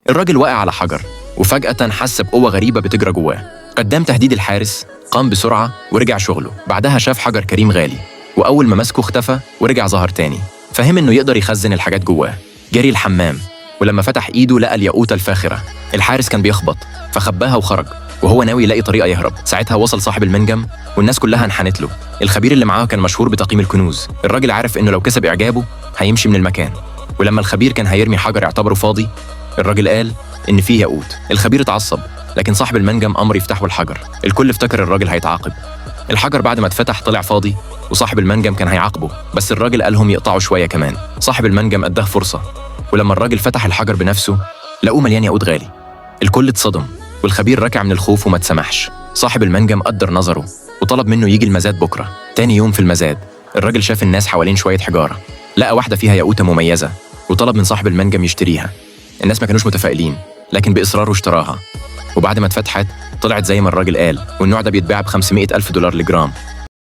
الراجل وقع على حجر، وفجأة حس بقوة غريبة بتجرى جواه. قدام تهديد الحارس قام بسرعة ورجع شغله. بعدها شاف حجر كريم غالي، وأول ما مسكه اختفى ورجع ظهر تاني. فهم إنه يقدر يخزن الحاجات جواه. جري الحمام، ولما فتح إيده لقى الياقوتة الفاخرة. الحارس كان بيخبط فخباها وخرج، وهو ناوي يلاقي طريقة يهرب. ساعتها وصل صاحب المنجم والناس كلها انحنت له. الخبير اللي معاه كان مشهور بتقييم الكنوز. الراجل عارف إنه لو كسب إعجابه هيمشي من المكان. ولما الخبير كان هيرمي حجر اعتبره فاضي، الراجل قال إن فيه ياقوت. الخبير اتعصب، لكن صاحب المنجم أمر يفتحوا الحجر. الكل افتكر الراجل هيتعاقب. الحجر بعد ما اتفتح طلع فاضي، وصاحب المنجم كان هيعاقبه، بس الراجل قالهم يقطعوا شوية كمان. صاحب المنجم اداه فرصة، ولما الراجل فتح الحجر بنفسه لقوه مليان ياقوت غالي. الكل اتصدم، والخبير ركع من الخوف وما اتسمحش. صاحب المنجم قدر نظره وطلب منه يجي المزاد بكرة. تاني يوم في المزاد الراجل شاف الناس حوالين شوية حجارة، لقى واحدة فيها ياقوتة مميزة وطلب من صاحب المنجم يشتريها. الناس ما كانوش متفائلين، لكن بإصراره اشتراها. وبعد ما اتفتحت طلعت زي ما الراجل قال، والنوع ده بيتباع ب 500 ألف دولار لجرام.